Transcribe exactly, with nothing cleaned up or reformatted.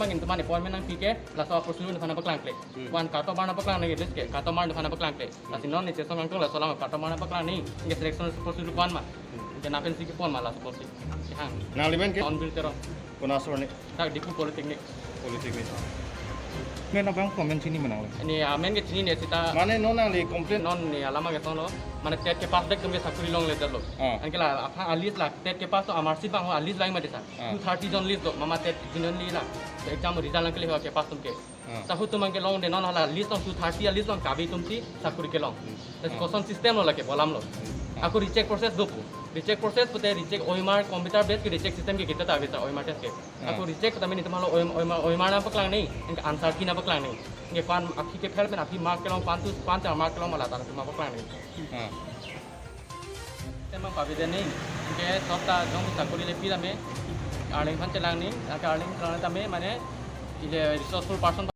Bang intuman appointment nangpi ke, laso a-procedure nangphan nangpaklang kle. Hmm. Wan kartobar nangpaklang nang, at least ke, kartobar nangphan nangpaklang kle. Hmm. Lasi non ni chesong kangtung laso alam kartobar nangpaklang ni, ke selection procedure ko-an ma. Hmm. Ke napen si kepon ma laso apotsi. Kehang. Nangli men ke? Onbil Terang. Konat asor ni? Dak Diphu Polytechnic. Polytechnic. Men abang ko-an men chini ma nangli? Ni amen ke chinine seta. Mane non nangli complain? Non ni alam ke tonglo. Mane TET kepass dak atum ke sakori longledetlo. Ah. Anke la aphan a-list la TET kepass atum a-marksheet abang ho a-list lang mati sa. Ah. Two thirty jon list do, mama TET jinon li la. Exam result nangkele ho kepass atum ke. Ah. Sahu atum abang kelongde, non hala list along two thirty a-list along kabi atum si sakori kelong. Hmm. Lasi, ah, koson system lo lake, bolam lo. Hmm. Ah. Ako recheck process do pu. Recheck process pute recheck O M R computer based ke recheck system ke kita ta bisa O M R test ke. Ah. Ako recheck tame nelitum hala O M R, O M R, O M R nangpaklang ni, anke answer key nangpaklang ni. Anke ko-an aphi ke fail pen aphi mark kelong ko-an atum, ko-an atum mark kelong ma la ta nelitum nangpaklang ni. Ah. Temang pavide ni, anke sop ta jong sakori le pi tame, Arleng aphan chelang ni, anke Arleng chelang tame, mane, ile resourceful person